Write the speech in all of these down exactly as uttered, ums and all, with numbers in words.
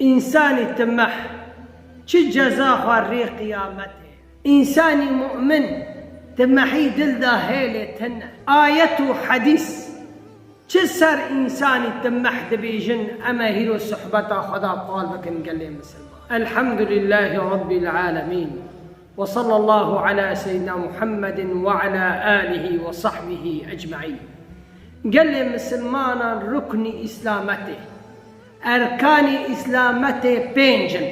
Însanî timeh çi ceza xwe rê qiyametê. Însanî mu'min timehî dil da hêlê tine. Ayet û hedîs çi ser însanî timeh dibêjin, em ê hîro sohbeta xwe da qal bikin gelê misilman. Elhamdulillahî Rabbil alemîn. Ve sallallahu ala seyyidina Muhammedin ve ala alihi ve sahbihi ecmaîn. Gelê misilmanan ruknî îslametê, erkanî îslametê pênc in.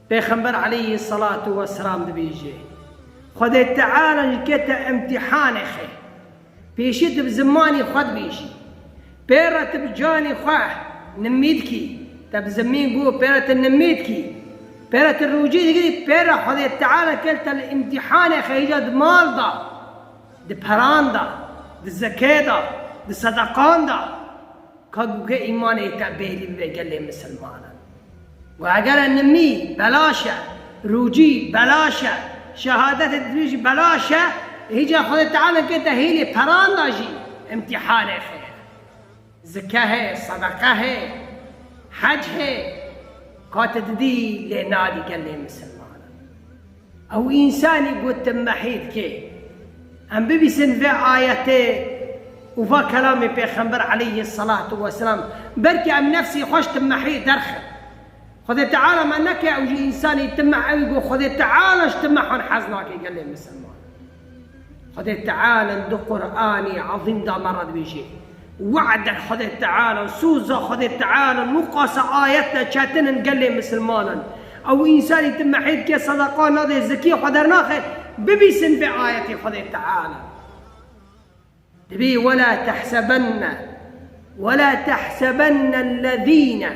Pêxember aleyhî selatu ve selam dibêje, Xwedê Teala ji kete imtîhanê xê. Pêşî tu bi zimanî xwe dibêjî. Pê re tu bi canî xwe nimî dikî. Te bi zimîn got, pê re tu nimî dikî. Pê re tu rûcî digirî, pê re Xwedê Teala kel te li îmtîhanê xeyîca di mal da, di peran da, di zekê da, di sedeqan da. Ka guke îmanê te bêrî bibe gelê misilmanan. Got, eger e nimî belaş e, rûcî belaş e, şehadetê dibêjî belaş e, hîca Xwedê Teala ke te hêlê peran da jî îmtîhanê xêr. Zike hê, sedeqe hê, hec hê, ka te didî lê nadî gelê misilmanan. Ew însanî ku timehî dike. Em bibîsin vê ayetê û va kelamê Pêxember aleyhî selatu weselam. Belkî em nefsê xwe ji timehê derxin. Xwedê Teala me neke ew ji însanî timeh, ew ku Xwedê Teala ji timehan hez nake gelê misilman. Xwedê Teala di Qur'anê Ezîm de me re dibêje, we'de Xwedê Teala, soza Xwedê Teala, nuqasa ayete çetin in gelê misilmanan. Ew însanî timehê dike, sedeqa nade, zikî xwe dernaxe, bibîsin vê ayetê Xwedê Teala. Dibê, "Wela tehsebenne, wela tehsebenne ellezîne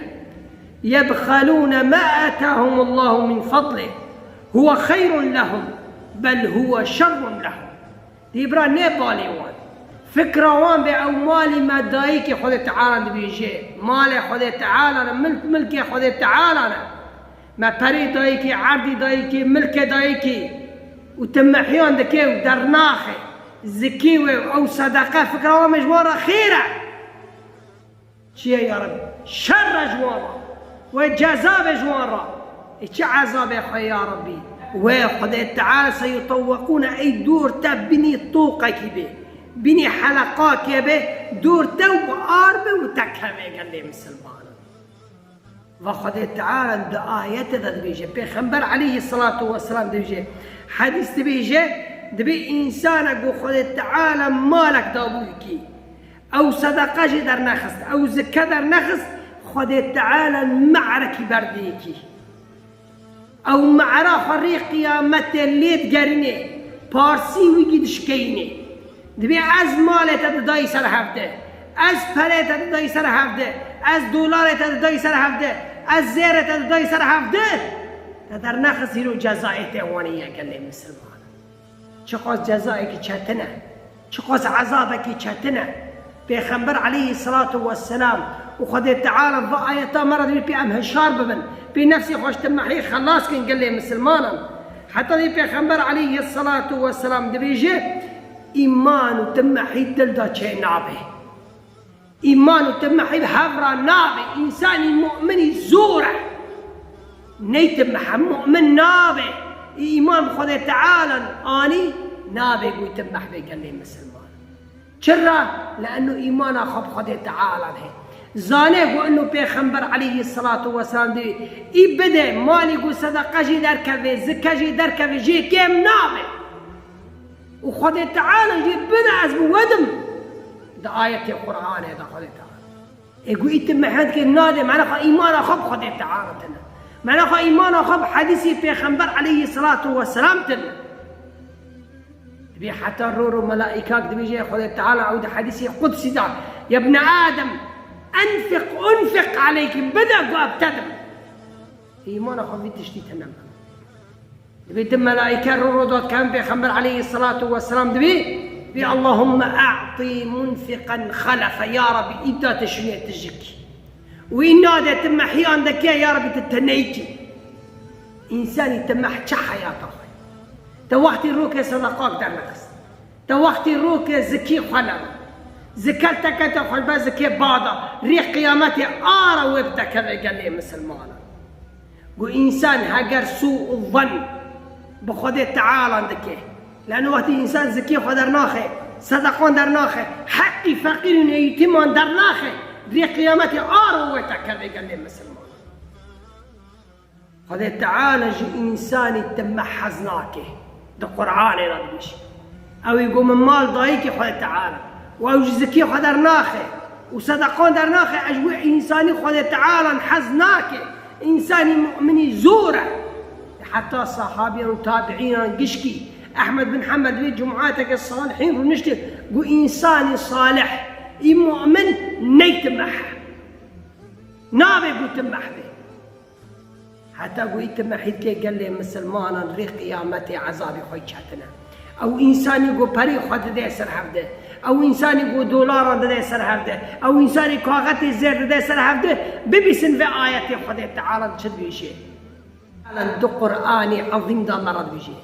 yebxelûne ma atahumullahu min fadlih, huve xeyrun lehum, bel huve şerrun lehum." Dê bira ne balê wan. Fikra wan bê ew malî me dayikê Xwedê Teala dibêje. Malê Xwedê Teala ne, milk milkê Xwedê Teala ne. Me perê dayikê, erdî dayikê, milkê dayikê û timehiyan dike û dernaxe. Zikê wê û ew sedeqe fikra wan bê ji wan re xêr e. Çi ye ya Rabbî? Şer e ji wan re. Wê ceza be ji wan re. Ê çi ezabê xwe ya Rabbî? Wê Xwedê Teala seyutewwekûne ey dûr te binî toqekî bê. Binî heleqakê bê, dûr te û bi ar be û te kevê gelê misilmanan. Va Xwedê Teala di ayetê de dibêje, Pêxember aleyhî selatu weselam dibêje, hedîs dibêje, dibê însanek ku Xwedê Teala malek dabû yekî. Ew sedeqe jê dernexist, ew zike dernexist, Xwedê Teala me'rekî berdê yekî. Ew me'ra xwe rê qiyametê lê digerînê, parsî wî kî dişkeyînê. Dibê ez malê te didayî ser hevdeh, ez perê te didayî ser hevdeh, ez dolarê te didayî ser hevdeh, ez zêrê te didayî ser hevdeh. Te dernexist hîro cezayê te wanî ye gelê misilman. Çiqas cezayekî çetin e, çiqas ezabekî çetin e. Pêxember aleyhî selatu weselam û Xwedê Teala va ayeta me re dibê pê em hişar bibin, pê nefsê xwe ji timehê xelas kin gelê misilmanan. Heta dê Pêxember aleyhî selatu weselam dibêje, îman û timehî dil de çênabe. Îman û timehî bi hev re nabe. Însanî mu'minî zor e. Ney timeh, mu'min nabe. Îman bi Xwedê Teala anî nabe ku timeh bê gelê misilman. Çira? Le'enno îmana xwe bi Xwedê Teala heye. Zane ku ino Pêxember aleyhî selatu weselam dê î bide, malî ku sedeqe jî derkeve, zike jî derkeve, jê kêm nabe. Û Xwedê Teala jî bide ez bi we dim. Di ayetê Qur'anê de Xwedê Teala. Ê ku î timehê dike nade, mena xwe îmana xwe bi Xwedê Teala tine. Mena xwe îmana xwe bi hedîsê Pêxember aleyhî selatu weselam tine. Dibê heta ro ro melaîkak dibêje Xwedê Teala ew di hedîsê qudsî de, "Ya bne Adem, enfiq unfiq aleyk, bide ku ez te dim." Îmana xwe vî tiştî tine. Dibê di melaîke ro ro dad kem Pêxember aleyhî selatu weselam dibê, dibê, "Allahumme a'tî munfiqen xelefe." Ya Rabbî, îda te şûnê tijikî. Û îna de timehiyan dike, ya Rabbî, tu teneyî kî. Însanî timeh çi heyata xwe. Te wextî rokê sedeqak dernexist. Te wextî rokê zikî xwe neda. Zikel te kete xwe be zikê bada, rê qiyametê ara wê bi te keve gelê misilmanan. Gu însan heger sû û zan bi Xwedê Teala dike, leno wextî însan zikê xwe dernaxe, sedeqan dernaxe, heqî feqîr û yetîman dernaxe, rê qiyametê ara wê te keve gelê misilmanan. Xwedê Teala ji însanî timeh hez nake. Di Qur'anê de dibêje. Ew ê go min mal dayîkê Xwedê Teala. Û ew ji zikê xwe dernaxe. Û sedeqan dernaxe, ez ji wê însanî Xwedê Teala hez nake. Însanî mu'minî zor e. Heta sahabiyan û tabiînan gişkî. Ehmed bin Hembel wê cum'ateke salihîn rûniştê. Gu însanî salih, î mu'min ney timeh. Nabe gu timeh be. Heta ku î timehî dike gelê misilmanan rê qiyametê ezabê xwe çetin e. Ew însanî ku perê xwe dide ser hevde, ew însanî ku dolaran dide ser hevde, ew însanî kaxetê zêr dide ser hevde, bibîsin vê ayetê Xwedê Teala çi dibêje. Elen di Qur'anê ezîm de me re dibêje.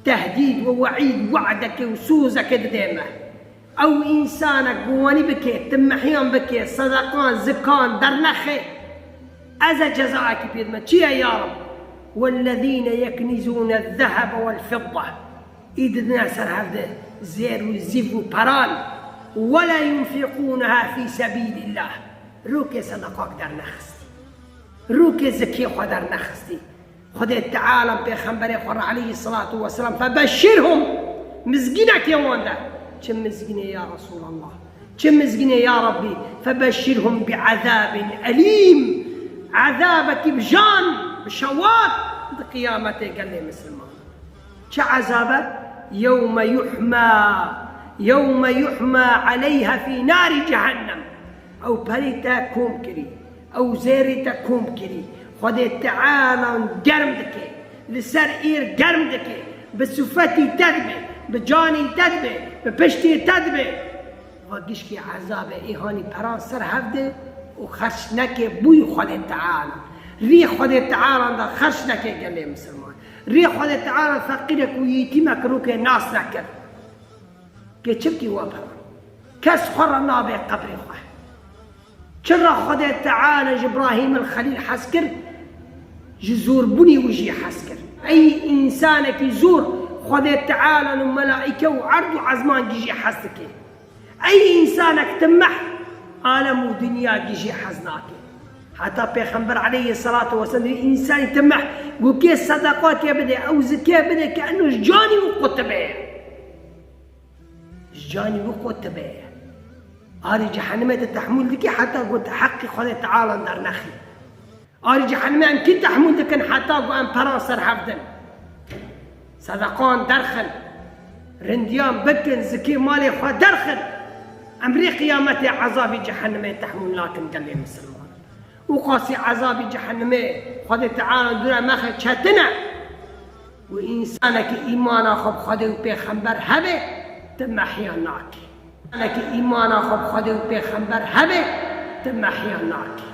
Tehdîd û we'îd, we'deke û sozeke dide me. Ew însanek ku wanî bike, timehiyan bike, sedeqan, zikan dernexe, ez ê cezayekî pê dime. Çi ye ya Reb? والذين يكنزون الذهب والفضة. Î didine ser hevde zêr û zîv û peran. ولا ينفقونها في سبيل الله. Rokê sedeqak dernexistî. Rokê zikê xwe dernexistî. Xwedê Teala pêxemberê xwe re aleyhî selatu weselam, febeşşirhum, mizgînekê wan de. Çi mizgînê ya Resûlallah? Çi mizgînê ya Rabbî? Febeşşirhum bi'ezabin elîm. Ezabekî bi jan, bi şewat di qiyametê gelê misilman. Çi ezab e? Yewme yuhma, yewme yuhma aleyha fî narî cehennem. Ew perî te kom kirî, ew zêrî te kom kirî. Xwedê Teala germ dike, li ser îr germ dike, bi sifetî te dibe, bi canî te dibe, bi piştê te dibe. Va gişkî ezabê ê hanî peran ser hevde û xerç neke bûyî Xwedê Teala. Rî Xwedê Teala da xerç neke gelê misilman. Rê Xwedê Teala feqîrek û yetîmek rûkê nas nekir. Kê çi bikî wa peran? Kes xwe re nabe qebrê xwe. Çira Xwedê Teala ji Îbrahîm el Xelîl hez kir, ji zorbûnê wî jî hez kir. Ey însanekî zor, Xwedê Teala û melaîke û erd û ezman jî hez dike. Ey însanek timeh, alem û dinya jî hez nake. Heta Pêxember aleyhî selatu weselam dî însanî timeh, got kê sedaqatê bide, ew zikê bide ke eno ji canî wî qutibe. Ji canî wî qutibe. Arî cehennemê de tehmûl dike heta got heqî Xwedê Teala dernexî. Arî cehennemê em kî tehmûl dikin heta ku em peran ser hev din. Sedeqan derxin. Rindiyan bikin, zikê malê xwe derxin. Em rê qiyametê ezabî cehennemê tehmûl nakin gelê misilman. Û qasî ezabî cehennemê Xwedê Teala dûre mexe çetin e. Û însanekî îmana xwe bi Xwedê û pêxember hebe, timehiya nake. Însanekî îmana xwe bi Xwedê û pêxember hebe, timehiya nake.